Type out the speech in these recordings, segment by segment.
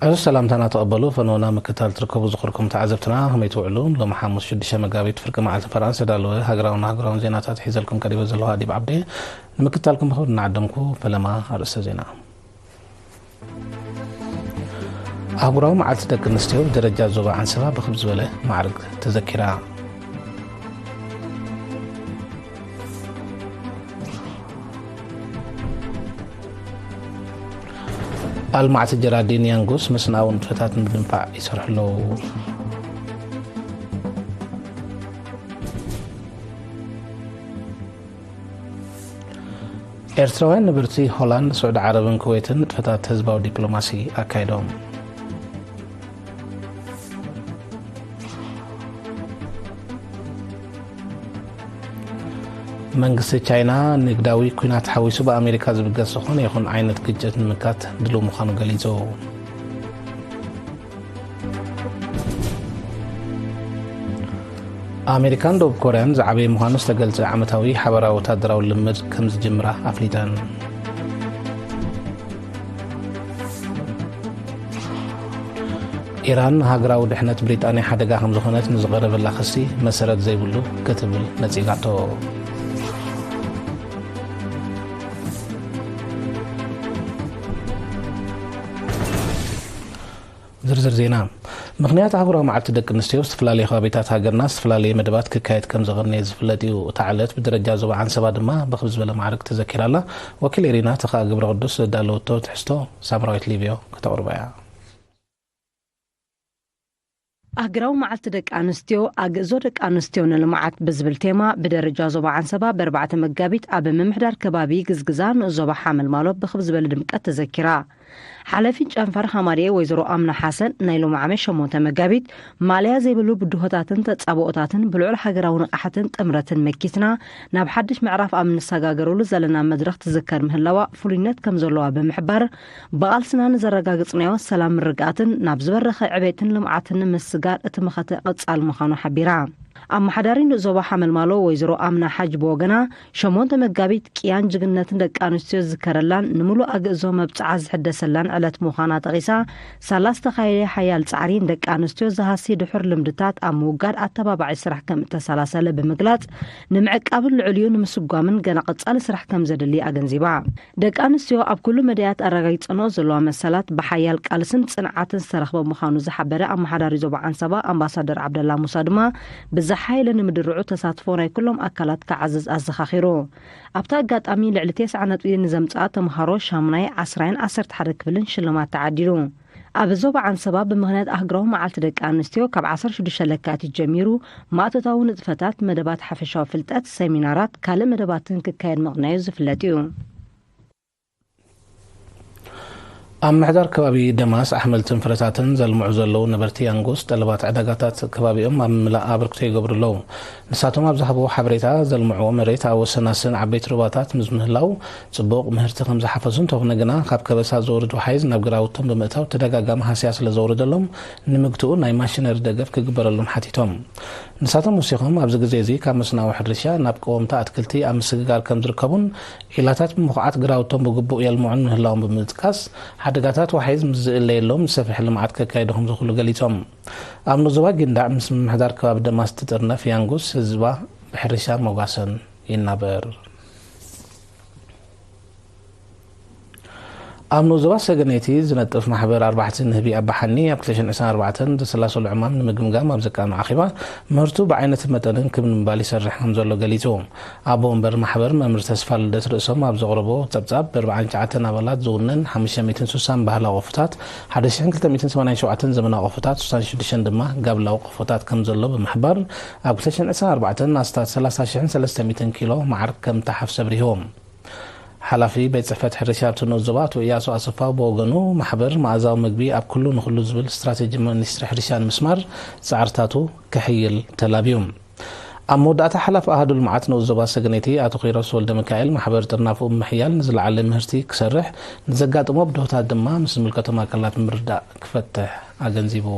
እዚ ሰላምታና ተቐበሉ። ፈነውና ምክታል ትርከቡ ዝኽርኩም ተዓዘብትና፣ ከመይ ትውዕሉ? ሎሚ ሓሙስ ሽዱሽተ መጋቢት ፍርቂ መዓልቲ ፈረቓ ዝተዳለወ ሃገራውን ኣህጉራውን ዜናታት ሒዘልኩም ቀሪበ ዘለኹ ኣዲብ ዓብደ። ንምክታልኩም ብኽብሪ እናዓደምኩ፣ ፈለማ ኣርእስተ ዜና። ኣህጉራዊ መዓልቲ ደቂ ኣንስትዮ ብደረጃ ዞባ ዓንሰባ ብኽብ ዝበለ ማዕርግ ተዘኪራ። ኣልማዕቲ ጀራዲን ያንጉስ መስናዊ ንጥፈታት ንምድንፋዕ ይሰርሑ ኣለዉ። ኤርትራውያን ነበርቲ ሆላንድ፣ ስዑዲ ዓረብን ኩዌትን ንጥፈታት ህዝባዊ ዲፕሎማሲ ኣካይዶም። መንግስቲ ቻይና ንግዳዊ ኲናት ሓዊሱ ብኣሜሪካ ዝብገስ ዝኾነ ይኹን ዓይነት ግጭት ንምምካት ድሉው ምዃኑ ገሊጹ። ኣሜሪካን ደቡብ ኮርያን ዝዓበየ ምዃኑ ዝተገልጸ ዓመታዊ ሓበራዊ ወታደራዊ ልምምድ ከም ዝጅምራ ኣፍሊጠን። ኢራን ንሃገራዊ ድሕነት ብሪጣንያ ሓደጋ ከም ዝኾነት ንዝቐረበላ ክሲ መሰረት ዘይብሉ ክትብል ነጺጋቶ። ዝርዝር ዜና። ምኽንያት ኣህጉራዊ መዓልቲ ደቂ ኣንስትዮ፣ ዝተፈላለዩ ከባቢታት ሃገርና ዝተፈላለየ መደባት ክካየድ ከም ዝቐነየ ዝፍለጥ እዩ። እታ ዕለት ብደረጃ ዞባ ዓንሰባ ድማ ብኽብ ዝበለ ማዕርግ ተዘኪራ ኣላ። ወኪል ኤሪና ተኸኣ ገብረ ቅዱስ ዘዳለወቶ ትሕዝቶ ሳምራዊት ሊብዮ ከተቕርቦ እያ። ኣህግራዊ መዓልቲ ደቂ ኣንስትዮ፣ ኣግእዞ ደቂ ኣንስትዮ ንልምዓት ብዝብል ቴማ ብደረጃ ዞባ ዓንሰባ ብኣርባዕተ መጋቢት ኣብ ምምሕዳር ከባቢ ግዝግዛ ንኡስ ዞባ ሓመልማሎ ብኽብ ዝበለ ድምቀት ተዘኪራ። ሓለፊት ጨንፈር ሃማርኤ ወይዘሮ ኣምና ሓሰን፣ ናይ ሎማዓመት ሸሞንተ መጋቢት ማእለያ ዘይብሉ ብድሆታትን ተጻብኦታትን ብልዑል ሃገራዊ ንቕሓትን ጥምረትን መኪትና ናብ ሓድሽ ምዕራፍ ኣብ እንሰጋገረሉ ዘለና መድረኽ ትዝከር ምህላዋ ፍሉይነት ከም ዘለዋ ብምሕባር፣ ብቓልስና ንዘረጋግጽናዮ ሰላም ምርግኣትን ናብ ዝበረኸ ዕቤትን ልምዓትን ንምስጋር እቲ መኸተ ቀጻሊ ምዃኑ ሓቢራ። ኣመሓዳሪ ንኡስ ዞባ ሓመልማሎ ወይዘሮ ኣምና ሓጅ ብወገና፣ ሸሞንተ መጋቢት ቅያን ጅግንነትን ደቂ ኣንስትዮ ዝዝከረላን ንምሉእ ኣግእዞ መብጽዓ ዝሕደሰላን ዕለት ምዃና ጠቒሳ፣ ሳላ ዝተኻየደ ሓያል ጻዕሪ ንደቂ ኣንስትዮ ዝሃሲ ድሑር ልምድታት ኣብ ምውጋድ ኣተባባዒ ስራሕ ከም እተሰላሰለ ብምግላጽ፣ ንምዕቃብን ልዕሊኡ ንምስጓምን ገና ቀጻሊ ስራሕ ከም ዘድሊ ኣገንዚባ። ደቂ ኣንስትዮ ኣብ ኩሉ መዳያት ኣረጋጊጸንኦ ዘለዋ መሰላት ብሓያል ቃልስን ጽንዓትን ዝተረኽበ ምዃኑ ዝሓበረ ኣመሓዳሪ ዞባ ዓንሰባ ኣምባሳደር ዓብደላ ሙሳ ድማ፣ ብዝሓየለ ንምድርዑ ተሳትፎ ናይ ኩሎም ኣካላት ክዓዝዝ ኣዘኻኺሩ። ኣብቲ ኣጋጣሚ ልዕሊ ተስዓ ነጥቢ ንዘምጽኣ ተምሃሮ ሻሙናይ፣ ዓስራይን ዓሰርተ ሓደ ክፍልን ሽልማት ተዓዲሉ። ኣብ ዞባ ዓንሰባ ብምኽንያት ኣህግራዊ መዓልቲ ደቂ ኣንስትዮ ካብ ዓሰርተ ሽዱሽተ ለካቲት ጀሚሩ ማእቶታዊ ንጥፈታት፣ መደባት ሓፈሻዊ ፍልጠት፣ ሰሚናራት፣ ካልእ መደባትን ክካየድ ምቕናዩ ዝፍለጥ እዩ። ኣብ ምሕዳር ከባቢ ደማስ ኣሕምልትን ፍረታትን ዘልምዑ ዘለዉ ነበርቲ ያንጉስ፣ ጠለባት ዕዳጋታት ከባቢኦም ኣብ ምምላእ ኣበርክቶ ይገብሩ ኣለዉ። ንሳቶም ኣብ ዝሃብዎ ሓበሬታ፣ ዘልምዕዎ መሬት ኣብ ወሰናስን ዓበይቲ ሩባታት ምስ ምህላው፣ ጽቡቕ ምህርቲ ከም ዝሓፈሱ እንተኾነ ግና፣ ካብ ከበሳ ዝወርድ ወሓይዝ ናብ ግራውቶም ብምእታው ተደጋጋሚ ሃስያ ስለ ዘውርደሎም፣ ንምግትኡ ናይ ማሽነሪ ደገፍ ክግበረሎም ሓቲቶም። ንሳቶም ወሲኾም፣ ኣብዚ ግዜ እዚ ካብ መስናዊ ሕርሻ ናብ ቀወምቲ ኣትክልቲ ኣብ ምስግጋር ከም ዝርከቡን፣ ዒላታት ብምኹዓት ግራውቶም ብግቡእ የልምዑን ምህላዎም ብምጥቃስ፣ ሓደጋታት ዋሕይዝ ምስ ዝእለየሎም ዝሰፍሐ ልምዓት ከካይዱ ከም ዝኽእሉ ገሊጾም። ኣብ ንዞባ ጊንዳዕ ምስ ምምሕዳር ከባቢ ደማስ ትጥርነፍ ያንጉስ ህዝባ ብሕርሻ መጓሰን ይናበር። ኣብ ንኡስ ዞባ ሰገነይቲ ዝነጥፍ ማሕበር ኣርባሕቲ ንህቢ ኣባሓኒ ኣብ ክልተ ሽሕን ዕስራን ኣርባዕተን ዘሰላሰሎ ዕማም ንምግምጋም ኣብ ዘቃመ ኣኼባ ምህርቱ ብዓይነትን መጠንን ክብ ንምባል ይሰርሕ ከም ዘሎ ገሊጹ። ኣቦ ወንበር ማሕበር መምህር ተስፋ ልደት ርእሶም ኣብ ዘቕረቦ ጸብጻብ ብኣርባዓን ትሽዓተን ኣባላት ዝውነን ሓሙሽተ ሚእትን ስሳን ባህላዊ ቆፎታት፣ ሓደ ሽሕን ክልተ ሚእትን ሰማንያን ሸውዓተን ዘመናዊ ቆፎታት፣ ስሳን ሽዱሽተን ድማ ጋብላዊ ቆፎታት ከም ዘሎ ብምሕባር ኣብ ክልተ ሽሕን ዕስራን ኣርባዕተን ኣስታት ሰላሳ ሽሕን ሰለስተ ሚእትን ኪሎ መዓር ከም ተሓፍሰ ኣብሪሁ። ሓላፊ ቤት ጽሕፈት ሕርሻ ኣብቲ ንኡስ ዞባ ኣቶ እያሱ ኣሰፋ ብወገኑ፣ ማሕበር መኣዛዊ መግቢ ኣብ ኩሉ ንኹሉ ዝብል ስትራተጂ ሚኒስትሪ ሕርሻ ንምስማር ጻዕርታቱ ከሕይል ተላብዩ። ኣብ መወዳእታ ሓላፊ ኣሃዱ ልምዓት ንኡስ ዞባ ሰገነይቲ ኣቶ ኪሮስ ወልደ ሚካኤል፣ ማሕበር ጥርናፉ ብምሕያል ንዝለዓለ ምህርቲ ክሰርሕ፣ ንዘጋጥሞ ብድሆታት ድማ ምስ ዝምልከቶም ኣካላት ምርዳእ ክፈትሕ ኣገንዚቡ።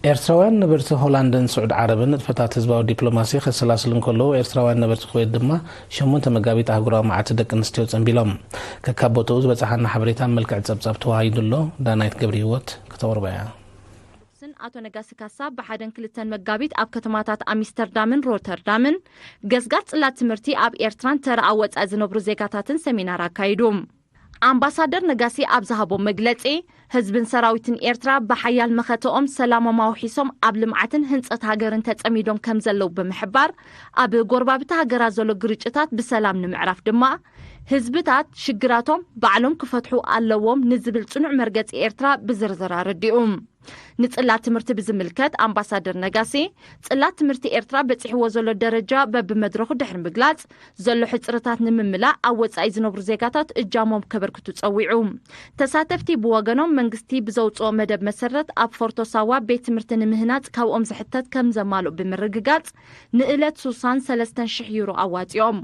ኤርትራውያን ነበርቲ ሆላንድን ስዑድ ዓረብን ንጥፈታት ህዝባዊ ዲፕሎማሲ ከሰላስሉ እንከለዉ፣ ኤርትራውያን ነበርቲ ኩዌት ድማ ሸሞንተ መጋቢት ኣህጉራዊ መዓልቲ ደቂ ኣንስትዮ ጸንቢሎም። ከካብ ቦትኡ ዝበጽሓና ሓበሬታ ኣብ መልክዕ ጸብጻብ ተዋሂዱ ኣሎ። ዳናይት ገብረ ህይወት ከተቕርቦ እያ። ስን ኣቶ ነጋሲ ካሳ ብሓደን ክልተን መጋቢት ኣብ ከተማታት ኣምስተርዳምን ሮተርዳምን ገስጋስ ጽላት ትምህርቲ ኣብ ኤርትራን ተረኣ ወጻኢ ዝነብሩ ዜጋታትን ሰሚናር ኣካይዱ። ኣምባሳደር ነጋሲ ኣብ ዝሃቦ መግለጺ፣ ህዝብን ሰራዊትን ኤርትራ ብሓያል መኸተኦም ሰላሞም ኣውሒሶም ኣብ ልምዓትን ህንጸት ሃገርን ተጸሚዶም ከም ዘለዉ ብምሕባር፣ ኣብ ጎረባብቲ ሃገራት ዘሎ ግርጭታት ብሰላም ንምዕራፍ ድማ ህዝብታት ሽግራቶም ባዕሎም ክፈትሑ ኣለዎም ንዝብል ጽኑዕ መርገጺ ኤርትራ ብዝርዝር ኣረዲኡ። ንጽላት ትምህርቲ ብዝምልከት ኣምባሳደር ነጋሲ፣ ጽላት ትምህርቲ ኤርትራ በጺሕዎ ዘሎ ደረጃ በብመድረኹ ድሕሪ ምግላጽ፣ ዘሎ ሕጽርታት ንምምላእ ኣብ ወጻኢ ዝነብሩ ዜጋታት እጃሞም ከበርክቱ ጸዊዑ። ተሳተፍቲ ብወገኖም መንግስቲ ብዘውጽኦ መደብ መሰረት ኣብ ፎርቶ ሳዋ ቤት ትምህርቲ ንምህናጽ ካብኦም ዝሕተት ከም ዘማልኡ ብምርግጋጽ ንእለት ሱሳን ሰለስተን ሽሕ ዩሮ ኣዋጺኦም።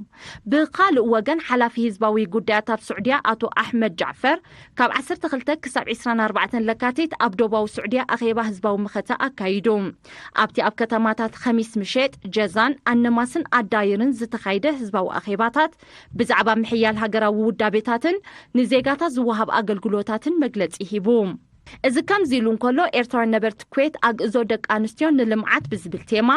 ብኻልእ ወገን ሓላፊ ህዝባዊ ጉዳያት ኣብ ስዑድያ ኣቶ ኣሕመድ ጃዕፈር ካብ ዓሰርተ ክልተ ክሳብ ዕስራን ኣርባዕተን ለካቲት ኣብ ዶባዊ ስዑድያ ኣኼባ ህዝባዊ መኸተ ኣካይዱ። ኣብቲ ኣብ ከተማታት ኸሚስ ምሸጥ፣ ጀዛን፣ ኣነማስን ኣዳይርን ዝተኻየደ ህዝባዊ ኣኼባታት ብዛዕባ ምሕያል ሃገራዊ ውዳቤታትን ንዜጋታት ዝወሃብ ኣገልግሎታትን መግለጺ ሂቡ። እዚ ከምዚ ኢሉ እንከሎ፣ ኤርትራውያን ነበርቲ ኩዌት ኣግእዞ ደቂ ኣንስትዮ ንልምዓት ብዝብል ቴማ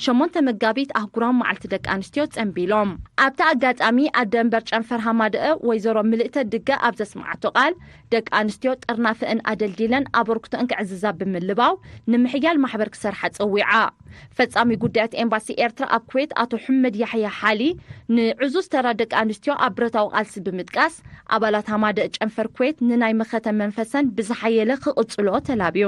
ሸሞንተ መጋቢት ኣህጉራዊ መዓልቲ ደቂ ኣንስትዮ ጸንቢሎም። ኣብቲ ኣጋጣሚ ኣደ እምበር ጨንፈር ሃማደአ ወይዘሮ ምልእተ ድገ ኣብ ዘስምዓቶ ቃል፣ ደቂ ኣንስትዮ ጥርናፈአን ኣደልዲለን ኣበርክቶአን ክዕዝዛ ብምልባው ንምሕያል ማሕበር ክሰርሓ ጸዊዓ። ፈጻሚ ጉዳያት ኤምባሲ ኤርትራ ኣብ ኩዌት ኣቶ ሕመድ ያሕያ ሓሊ ንዕዙዝ ተራ ደቂ ኣንስትዮ ኣብ ብረታዊ ቃልሲ ብምጥቃስ፣ ኣባላት ሃማደእ ጨንፈር ኩዌት ንናይ መኸተ መንፈሰን ብዝሓየለ ክቕጽሎ ተላብዩ።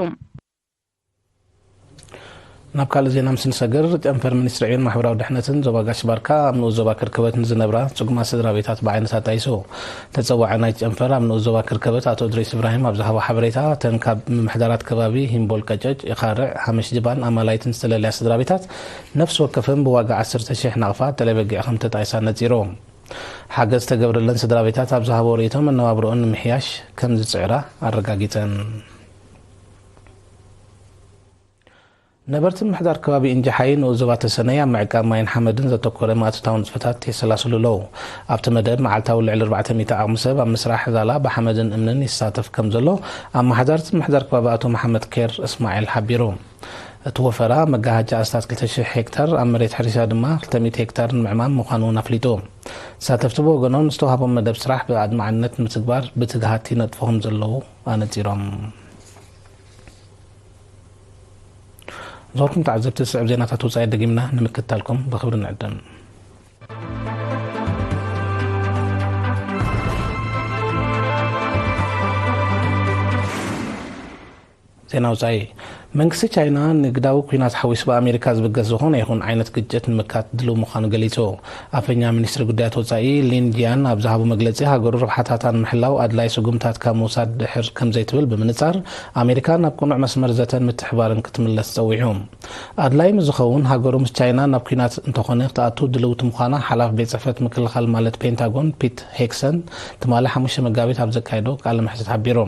ናብ ካልእ ዜና ምስ ንሰግር፣ ጨንፈር ሚኒስትሪ ዕዮን ማሕበራዊ ድሕነትን ዞባ ጋሽ ባርካ ኣብ ንኡስ ዞባ ክርከበት ንዝነብራ ጽጉማት ስድራ ቤታት ብዓይነታ ጣይሱ። ተጸዋዒ ናይቲ ጨንፈር ኣብ ንኡስ ዞባ ክርከበት ኣቶ እድሪስ እብራሂም ኣብ ዝሃቦ ሓበሬታ፣ እተን ካብ ምምሕዳራት ከባቢ ሂምቦል ቀጨጭ፣ ኢኻርዕ፣ ሃመሽ ጅባን ኣማላይትን ዝተለለያ ስድራ ቤታት ነፍሲ ወከፈን ብዋጋ ዓሰርተ ሺሕ ናቕፋ ጥለ በጊዕ ከም ተጣይሳ ነጺሩ። ሓገዝ ዝተገብረለን ስድራ ቤታት ኣብ ዝሃቦ ርእይቶ፣ መነባብሮኦን ንምሕያሽ ከም ዝጽዕራ ኣረጋጊጸን። ነበርቲ ምምሕዳር ከባቢ እንጃሓይ ንኡስ ዞባ ተሰነይ ኣብ ምዕቃብ ማይን ሓመድን ዘተኮረ ማእቶታዊ ንጥፈታት የሰላስሉ ኣለዉ። ኣብቲ መደብ፣ መዓልታዊ ልዕሊ ኣርባዕተ ሚእቲ ዓቕሚ ሰብ ኣብ ምስራሕ ዛላ ብሓመድን እምንን ይሳተፍ ከም ዘሎ ኣመሓዳሪ እቲ ምምሕዳር ከባቢ ኣቶ መሓመድ ኬር እስማዒል ሓቢሩ። እቲ ወፈራ፣ መጋሃጃ ኣስታት ክልተ ሽሕ ሄክታር፣ ኣብ መሬት ሕርሻ ድማ ክልተ ሚእቲ ሄክታር ንምዕማም ምዃኑ እውን ኣፍሊጡ። ተሳተፍቲ ብወገኖም፣ ዝተዋህቦም መደብ ስራሕ ብኣድማዕነት ንምትግባር ብትግሃት ይነጥፉ ከም ዘለዉ ኣነጺሮም። ዞርኩም ተዓዘብቲ፣ ዝስዕብ ዜናታት ወጻኢ ደጊምና ንምክትታልኩም ብኽብሪ ንዕድም። ዜና ወጻኢ። መንግስቲ ቻይና ንግዳዊ ኲናት ሓዊሱ ብኣሜሪካ ዝብገስ ዝኾነ ይኹን ዓይነት ግጭት ንምክያድ ድሉው ምዃኑ ገሊጹ። ኣፈኛ ሚኒስትሪ ጉዳያት ወጻኢ ሊን ጂያን ኣብ ዝሃቦ መግለጺ፣ ሃገሩ ረብሓታታ ንምሕላው ኣድላይ ስጉምታት ካብ ምውሳድ ድሕር ከም ዘይትብል ብምንጻር፣ ኣሜሪካ ናብ ቅኑዕ መስመር ዘተን ምትሕባርን ክትምለስ ጸዊዑ። ኣድላይ ምስ ዝኸውን፣ ሃገሩ ምስ ቻይና ናብ ኲናት እንተኾነ ክትኣቱ ድልውቲ ምዃና ሓላፊ ቤት ጽሕፈት ምክልኻል ማለት ፔንታጎን ፒት ሄግሰት ትማሊ ሓሙሽተ መጋቢት ኣብ ዘካየዶ ቃለ መሕትት ሓቢሩ።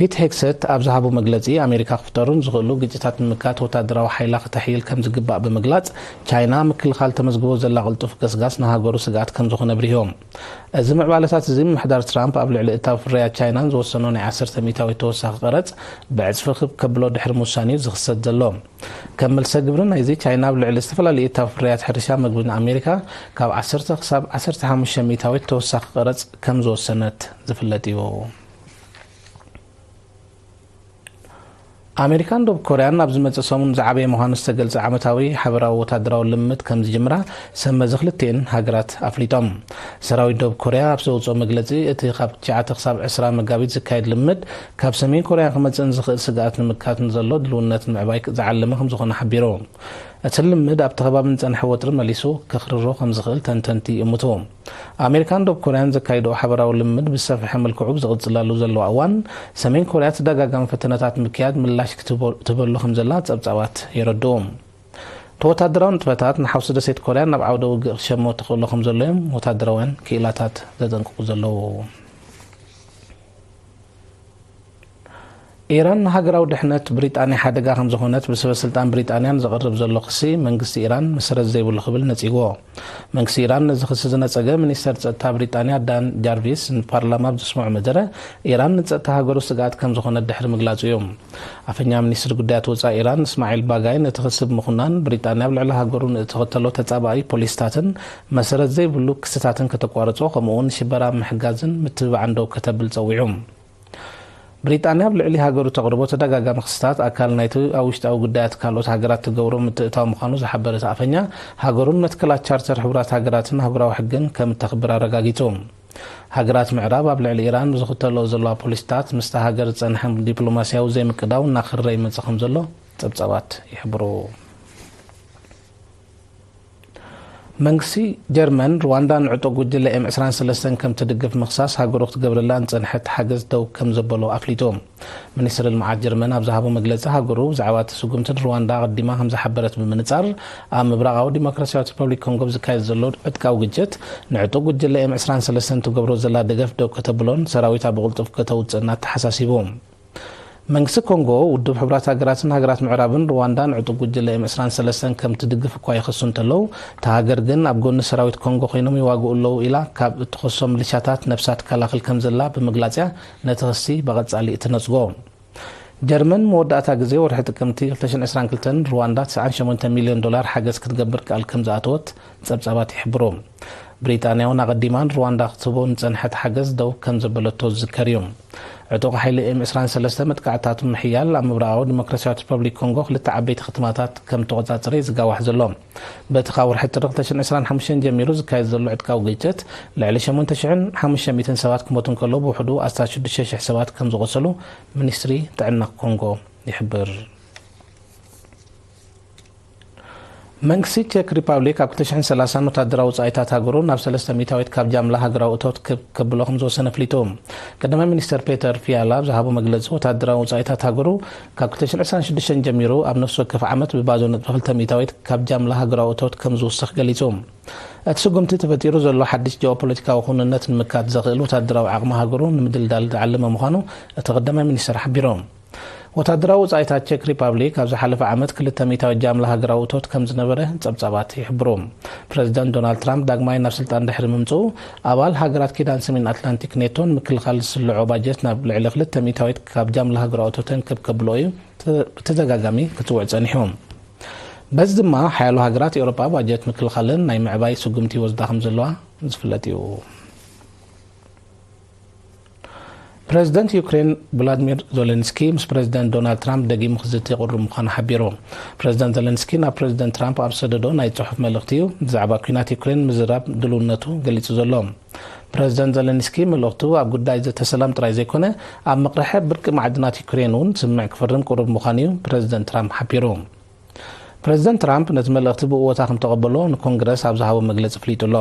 ፒት ሄግሰት ኣብ ዝሃቦ መግለጺ፣ ኣሜሪካ ክፍጠሩ ንዝኽእሉ ግጭታት ንምክያድ ወታደራዊ ሓይላ ክተሕይል ከም ዝግባእ ብምግላጽ፣ ቻይና ምክልኻል ተመዝግቦ ዘላ ቅልጡፍ ገስጋስ ንሃገሩ ስግኣት ከም ዝኾነ ኣብሪሆም። እዚ ምዕባለታት እዚ፣ ምምሕዳር ትራምፕ ኣብ ልዕሊ እታው ፍርያት ቻይናን ዝወሰኖ ናይ ዓሰርተ ሚእታዊት ተወሳኺ ቀረጽ ብዕጽፊ ክብ ከብሎ ድሕሪ ምውሳን እዩ ዝኽሰት ዘሎ። ከም መልሰ ግብሪ ናይዚ፣ ቻይና ኣብ ልዕሊ ዝተፈላለዩ እታው ፍርያት ሕርሻ፣ መግቢ ንኣሜሪካ ካብ ዓሰርተ ክሳብ ዓሰርተ ሓሙሽተ ሚእታዊት ተወሳኺ ቀረጽ ከም ዝወሰነት ዝፍለጥ እዩ። ኣሜሪካን ደቡብ ኮርያን ኣብ ዝመጽእ ሰሙን ዝዓበየ ምዃኑ ዝተገልጸ ዓመታዊ ሓበራዊ ወታደራዊ ልምምድ ከም ዝጅምራ ሰብ መዚ ክልቲኤን ሃገራት ኣፍሊጦም። ሰራዊት ደቡብ ኮርያ ኣብ ዘውጽኦ መግለጺ፣ እቲ ካብ ትሽዓተ ክሳብ ዕስራ መጋቢት ዝካየድ ልምምድ፣ ካብ ሰሜን ኮርያ ክመጽእ ንዝኽእል ስግኣት ንምክያድ ንዘሎ ድልውነት ንምዕባይ ዝዓለመ ከም ዝኾነ ሓቢሩ። እቲ ልምምድ ኣብቲ ከባቢ ዝጸንሐ ወጥሪ መሊሱ ከኽርሮ ከም ዝኽእል ተንተንቲ ይእምቱ። ኣሜሪካን ደቡብ ኮርያን ዘካይድኦ ሓበራዊ ልምምድ ብዝሰፍሐ መልክዑ ብዝቕጽለሉ ዘለዋ እዋን፣ ሰሜን ኮርያ ተደጋጋሚ ፈተነታት ምክያድ ምላሽ ክትቦ-፣ ትህበሉ ከም ዘላ ጸብጻባት የረድኡ። እቲ ወታደራዊ ንጥፈታት ንሓውሲ ደሴት ኮርያ ናብ ዓውደ ውግእ ክሸሞ ተኽእሎ ከም ዘሎ እዮም ወታደራውያን ክኢላታት ዘጠንቅቑ ዘለዉ። ኢራን ንሃገራዊ ድሕነት ብሪጣንያ ሓደጋ ከም ዝኾነት ብሰበ ስልጣን ብሪጣንያ ንዝቐርብ ዘሎ ክሲ መንግስቲ ኢራን መሰረት ዘይብሉ ክብል ነጺግዎ። መንግስቲ ኢራን ነዚ ክሲ ዝነጸገ ሚኒስተር ጸጥታ ብሪጣንያ ዳን ጃርቪስ ንፓርላማ ኣብ ዘስምዖ መደረ፣ ኢራን ንጸጥታ ሃገሩ ስግኣት ከም ዝኾነት ድሕሪ ምግላጹ እዩ። ኣፈኛ ሚኒስትሪ ጉዳያት ወጻኢ ኢራን እስማዒል ባጋይ ነቲ ክሲ ብምኹናን፣ ብሪጣንያ ኣብ ልዕሊ ሃገሩ ንእትኽተሎ ተጻባኢ ፖሊስታትን መሰረት ዘይብሉ ክስታትን ከተቋርጾ፣ ከምኡ'ውን ሽበራ ምሕጋዝን ምትብባዕን ደው ከተብል ጸዊዑ። ብሪጣንያ ኣብ ልዕሊ ሃገሩ ተቕርቦ ተደጋጋሚ ክስታት ኣካል ናይቲ ኣብ ውሽጣዊ ጉዳያት ካልኦት ሃገራት ትገብሮ ምትእታው ምዃኑ ዝሓበረ እቲ ኣፈኛ፣ ሃገሩን መትከላት ቻርተር ሕቡራት ሃገራትን ኣህጉራዊ ሕግን ከም እተኽብር ኣረጋጊጹ። ሃገራት ምዕራብ ኣብ ልዕሊ ኢራን ብዝኽተልኦ ዘለዋ ፖሊሲታት ምስታ ሃገር ዝጸንሐ ዲፕሎማስያዊ ዘይምቅዳው እናኸረረ ይመጽእ ከም ዘሎ ጸብጻባት ይሕብሩ። መንግስቲ ጀርመን፣ ሩዋንዳ ንዕጡቕ ጉጅለ ኤም ዕስራን ሰለስተን ከም ትድግፍ ምኽሳስ፣ ሃገሩ ክትገብረላ ንጸንሐት ሓገዝ ደው ከም ዘበሎ ኣፍሊጡ። ሚኒስትሪ ልምዓት ጀርመን ኣብ ዝሃቦ መግለጺ፣ ሃገሩ ብዛዕባ እቲ ስጉምቲ ንሩዋንዳ ኣቐዲማ ከም ዝሓበረት ብምንጻር፣ ኣብ ምብራቓዊ ዲሞክራሲያዊት ሪፐብሊክ ኮንጎ ኣብ ዝካየድ ዘሎ ዕጥቃዊ ግጭት፣ ንዕጡቕ ጉጅለ ኤም ዕስራን ሰለስተን ትገብሮ ዘላ ደገፍ ደው ከተብሎን ሰራዊታ ብቕልጡፍ ከተውጽእን ኣተሓሳሲቡ። መንግስቲ ኮንጎ፣ ውድብ ሕቡራት ሃገራትን ሃገራት ምዕራብን ሩዋንዳ ንዕጡቕ ጉጅለ ኤም ዕስራን ሰለስተን ከም ትድግፍ እኳ ይኸሱ እንተለዉ፣ እታ ሃገር ግን ኣብ ጎኒ ሰራዊት ኮንጎ ኮይኖም ይዋግኡ ኣለዉ ኢላ ካብ እትኸሶም ሚሊሻታት ነብሳ ትከላኸል ከም ዘላ ብምግላጽ እያ ነቲ ክሲ ብቐጻሊ እትነጽጎ። ጀርመን መወዳእታ ግዜ ወርሒ ጥቅምቲ ክልተ ሽሕን ዕስራን ክልተን ሩዋንዳ ትስዓን ሸሞንተን ሚልዮን ዶላር ሓገዝ ክትገብር ቃል ከም ዝኣተወት ጸብጻባት ይሕብሩ። ብሪጣንያ እውን ኣቐዲማ ንሩዋንዳ ክትህቦ ንጸንሐት ሓገዝ ደው ከም ዘበለቶ ዝዝከር እዩ። ዕጡቕ ሓይሊ ኤም ዕስራን ሰለስተን መጥቃዕትታቱ ምሕያል ኣብ ምብራቓዊ ዲሞክራሲያዊት ሪፐብሊክ ኮንጎ ክልተ ዓበይቲ ከተማታት ከም ተቖጻጸረ እዩ ዝጋዋሕ ዘሎ። በቲ ካብ ወርሒ ጥሪ ክልተ ሽሕን ዕስራን ሓሙሽተን ጀሚሩ ዝካየድ ዘሎ ዕጥቃዊ ግጭት፣ ልዕሊ ሸሞንተ ሽሕን ሓሙሽተ ሚእትን ሰባት ክሞቱ እንከለዉ፣ ብውሕዱ ኣስታት ሽዱሽተ ሽሕ ሰባት ከም ዝቖሰሉ ሚኒስትሪ ጥዕና ኮንጎ ይሕብር። መንግስቲ ቼክ ሪፓብሊክ ኣብ ክልተ ሽሕን ሰላሳን ወታደራዊ ወጻኢታት ሃገሩ ናብ ሰለስተ ሚእታዊት ካብ ጃምላ ሃገራዊ እቶት ክብ-፣ ከብሎ ከም ዝወሰነ ኣፍሊጡ። ቀዳማይ ሚኒስተር ፔተር ፊያላ ኣብ ዝሃቦ መግለጺ፣ ወታደራዊ ወጻኢታት ሃገሩ ካብ ክልተ ሽሕን ዕስራን ሽዱሽተን ጀሚሩ ኣብ ነፍሲ ወከፍ ዓመት ብባዞ ነጥቢ ክልተ ሚእታዊት ካብ ጃምላ ሃገራዊ እቶት ከም ዝውስኽ ገሊጹ። እቲ ስጉምቲ ተፈጢሩ ዘሎ ሓድሽ ጂኦፖለቲካዊ ክውንነት ንምካት ዘኽእል ወታደራዊ ዓቕሚ ሃገሩ ንምድልዳል ዝዓለመ ምዃኑ እቲ ቀዳማይ ሚኒስተር ሓቢሩ። ወታደራዊ ወጻኢታት ቼክ ሪፓብሊክ ኣብ ዝሓለፈ ዓመት ክልተ ሚእታዊት ጃምላ ሃገራዊ እቶት ከም ዝነበረ ጸብጻባት ይሕብሩ። ፕረዚደንት ዶናልድ ትራምፕ ዳግማይ ናብ ስልጣን ድሕሪ ምምጽኡ፣ ኣባል ሃገራት ኪዳን ሰሜን ኣትላንቲክ ኔቶን ምክልኻል ዝስልዖ ባጀት ናብ ልዕሊ ክልተ ሚእታዊት ካብ ጃምላ ሃገራዊ እቶተን ክብ ከብሎ እዩ ተ-፣ ብተደጋጋሚ ክጽውዕ ጸኒሑ። በዚ ድማ ሓያሎ ሃገራት ኤውሮጳ ባጀት ምክልኻለን ናይ ምዕባይ ስጉምቲ ይወስዳ ከም ዘለዋ ዝፍለጥ እዩ። ፕረዚደንት ዩክሬን ቮሎዲሚር ዜለንስኪ ምስ ፕረዚደንት ዶናልድ ትራምፕ ደጊሙ ክዝቲ ቅሩብ ምዃኑ ሓቢሩ። ፕረዚደንት ዜለንስኪ ናብ ፕረዚደንት ትራምፕ ኣብ ዝሰደዶ ናይ ጽሑፍ መልእኽቲ እዩ ብዛዕባ ኲናት ዩክሬን ምዝራብ ድልውነቱ ገሊጹ ዘሎ። ፕረዚደንት ዜለንስኪ መልእኽቱ ኣብ ጉዳይ ዘተ ሰላም ጥራይ ዘይኮነ፣ ኣብ ምቕርሐ ብርቂ ማዕድናት ዩክሬን እውን ስምምዕ ክፈርም ቅሩብ ምዃኑ እዩ ፕረዚደንት ትራምፕ ሓቢሩ። ፕረዚደንት ትራምፕ ነቲ መልእኽቲ ብእወታ ከም ተቐበሎ ንኮንግረስ ኣብ ዝሃቦ መግለጺ ኣፍሊጡ ኣሎ።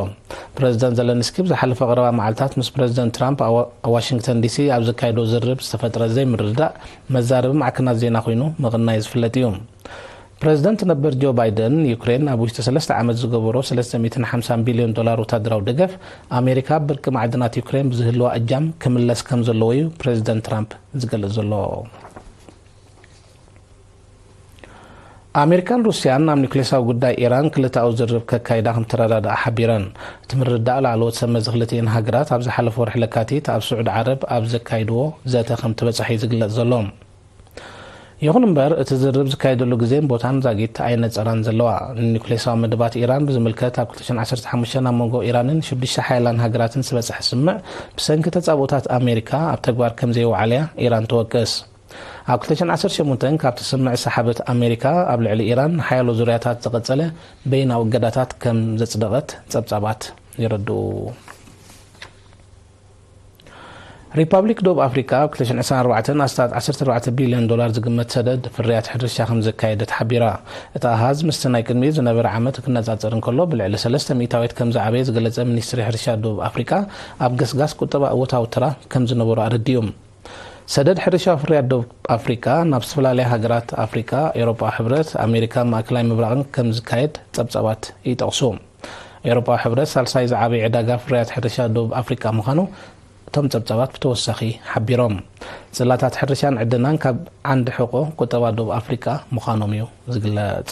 ፕረዚደንት ዘለንስኪ ኣብ ዝሓለፈ ቀረባ መዓልታት ምስ ፕረዚደንት ትራምፕ ኣብ ዋ-፣ ኣብ ዋሽንግተን ዲሲ ኣብ ዘካየዶ ዝርርብ ዝተፈጥረ ዘይምርድዳእ መዛረቢ ማዕከናት ዜና ኮይኑ ምቕናዩ ዝፍለጥ እዩ። ፕረዚደንት ነበር ጆ ባይደን፣ ዩክሬን ኣብ ውሽጢ ሰለስተ ዓመት ዝገበሮ ሰለስተ ሚእትን ሓምሳን ቢልዮን ዶላር ወታደራዊ ደገፍ፣ ኣሜሪካ ኣብ ብርቂ ማዕድናት ዩክሬን ብዝህልዋ እጃም ክምለስ ከም ዘለዎ እዩ ፕረዚደንት ትራምፕ ዝገልጽ ዘሎ። ኣሜሪካን ሩስያን ኣብ ኒውክሌሳዊ ጉዳይ ኢራን ክልተኣዊ ዝርርብ ከካይዳ ከም ተረዳድኣ ሓቢረን። እቲ ምርድዳእ ላዕለዎት ሰብ መዚ ክልቲኤን ሃገራት ኣብ ዝሓለፈ ወርሒ ለካቲት ኣብ ስዑዲ ዓረብ ኣብ ዘካይድዎ ዘተ ከም ተበጻሐ እዩ ዝግለጽ ዘሎ። ይኹን እምበር፣ እቲ ዝርርብ ዝካየደሉ ግዜን ቦታን ዛጊት ኣየነጸራን ዘለዋ። ንኒውክሌሳዊ መደባት ኢራን ብዝምልከት ኣብ ክልተ ሽሕን ዓሰርተ ሓሙሽተን ኣብ መንጎ ኢራንን ሽዱሽተ ሓያላን ሃገራትን ዝበጽሐ ስምምዕ ብሰንኪ ተጻብኦታት ኣሜሪካ ኣብ ተግባር ከም ዘይወዓለ እያ ኢራን ትወቅስ። ኣብ ክልተ ሽሕን ዓሰርተ ሸሞንተን ካብቲ ስምምዕ ዝሰሓበት ኣሜሪካ፣ ኣብ ልዕሊ ኢራን ንሓያሎ ዙርያታት ዝቐጸለ በይናዊ እገዳታት ከም ዘጽደቐት ጸብጻባት የረድኡ። ሪፓብሊክ ደቡብ ኣፍሪቃ ኣብ ክልተ ሽሕን ዕስራን ኣርባዕተን ኣስታት ዓሰርተ ኣርባዕተ ቢልዮን ዶላር ዝግመት ሰደድ ፍርያት ሕርሻ ከም ዘካየደት ሓቢራ። እቲ ኣሃዝ ምስቲ ናይ ቅድሚኡ ዝነበረ ዓመት ክነጻጸር እንከሎ፣ ብልዕሊ ሰለስተ ሚእታዊት ከም ዝዓበየ ዝገለጸ ሚኒስትሪ ሕርሻ ደቡብ ኣፍሪቃ፣ ኣብ ገስጋስ ቁጠባ እወታዊ ተራ ከም ዝነበሮ ኣረዲኡ። ሰደድ ሕርሻ ፍርያት ደቡብ ኣፍሪቃ ናብ ዝተፈላለያ ሃገራት ኣፍሪቃ፣ ኤውሮጳ ሕብረት፣ ኣሜሪካን ማእከላይ ምብራቕን ከም ዝካየድ ጸብጻባት ይጠቕሱ። ኤውሮጳዊ ሕብረት ሳልሳይ ዝዓበየ ዕዳጋ ፍርያት ሕርሻ ደቡብ ኣፍሪቃ ምዃኑ እቶም ጸብጻባት ብተወሳኺ ሓቢሮም። ጽላታት ሕርሻን ዕድናን ካብ ዓንዲ ሕቆ ቁጠባ ደቡብ ኣፍሪቃ ምዃኖም እዩ ዝግለጽ።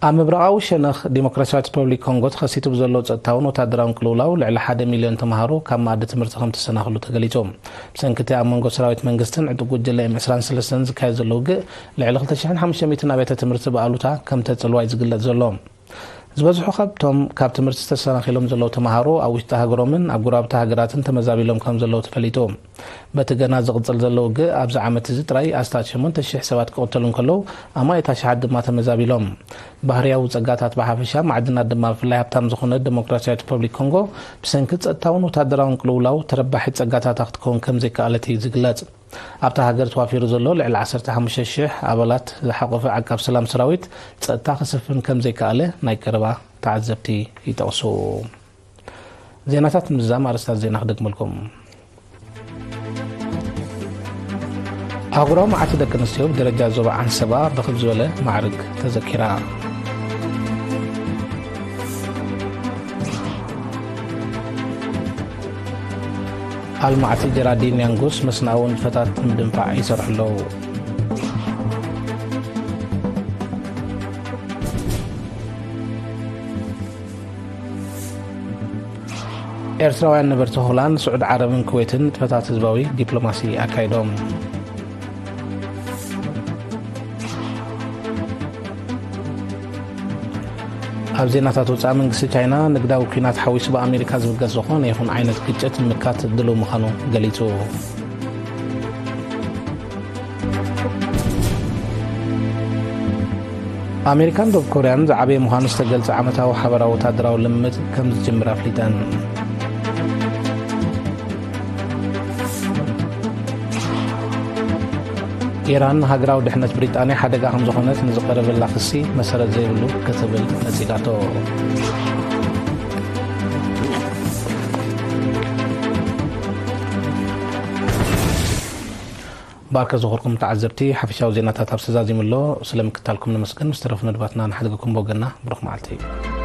ኣብ ምብራቓዊ ሸነኽ ዲሞክራሲያዊት ሪፐብሊክ ኮንጎ ተኸሲቱ ብዘሎ ጸጥታውን ወታደራውን ቅልውላው ልዕሊ ሓደ ሚልዮን ተምሃሮ ካብ መኣዲ ትምህርቲ ከም ተሰናኽሉ ተገሊጹ። ብሰንኪ እቲ ኣብ መንጎ ሰራዊት መንግስትን ዕጡቕ ጉጅለ ኤም ዕስራን ሰለስተን ዝካየድ ዘሎ ውግእ ልዕሊ ክልተ ሽሕን ሓሙሽተ ሚእትን ኣብያተ ትምህርቲ ብኣሉታ ከም ተጽልዋ እዩ ዝግለጽ ዘሎ። ዝበዝሑ ካብቶም ካብ ትምህርቲ ዝተሰናኺሎም ዘለዉ ተምሃሮ ኣብ ውሽጢ ሃገሮምን ኣብ ጎረባብቲ ሃገራትን ተመዛቢሎም ከም ዘለዉ ተፈሊጡ። በቲ ገና ዝቕጽል ዘሎ ውግእ ኣብዚ ዓመት እዚ ጥራይ ኣስታት ሸሞንተ ሽሕ ሰባት ክቕተሉ እንከለዉ ኣማኢት ኣሽሓት ድማ ተመዛቢሎም። ባህርያዊ ጸጋታት ብሓፈሻ ማዕድናት ድማ ብፍላይ ሃብታም ዝኾነት ዲሞክራሲያዊት ሪፐብሊክ ኮንጎ ብሰንኪ ጸጥታውን ወታደራውን ቅልውላው ተረባሒት ጸጋታታ ክትከውን ከም ዘይከኣለት እዩ ዝግለጽ። ኣብታ ሃገር ተዋፊሩ ዘሎ ልዕሊ ዓሰርተ ሓሙሽተ ሽሕ ኣባላት ዝሓቖፈ ዓቃብ ሰላም ሰራዊት ጸጥታ ክሰፍን ከም ዘይከኣለ ናይ ቀረባ ተዓዘብቲ ይጠቕሱ። ዜናታት ምዝዛም ኣርእስታት ዜና ክደግመልኩም። ኣህጉራዊ መዓልቲ ደቂ ኣንስትዮ ብደረጃ ዞባ ዓንሰባ ብኽብ ዝበለ ማዕርግ ተዘኪራ። ኣልማዕቲ ጀራዲን ያንጉስ መስናዊ ንጥፈታት ንምድንፋዕ ይሰርሑ ኣለዉ። ኤርትራውያን ነበርቲ ሆላንድ፣ ስዑድ ዓረብን ኩዌትን ንጥፈታት ህዝባዊ ዲፕሎማሲ ኣካይዶም። ኣብ ዜናታት ወጻኢ፣ መንግስቲ ቻይና ንግዳዊ ኲናት ሓዊሱ ብኣሜሪካ ዝብገስ ዝኾነ ይኹን ዓይነት ግጭት ንምካት ድሉው ምዃኑ ገሊጹ። ኣሜሪካን ደቡብ ኮርያን ዝዓበየ ምዃኑ ዝተገልጸ ዓመታዊ ሓበራዊ ወታደራዊ ልምምድ ከም ዝጅምር ኣፍሊጠን። ኢራን ንሃገራዊ ድሕነት ብሪጣንያ ሓደጋ ከም ዝኾነት ንዝቐረበላ ክሲ መሰረት ዘይብሉ ክትብል ነጺጋቶ። ባርከ ዝኾርኩም ተዓዘብቲ፣ ሓፈሻዊ ዜናታት ኣብ ተዛዚሙ ኣሎ። ስለ ምክታልኩም ነመስግን። ምስ ተረፉ መደባትና ንሓድገኩም ብወገንና ብሩኽ መዓልቲ።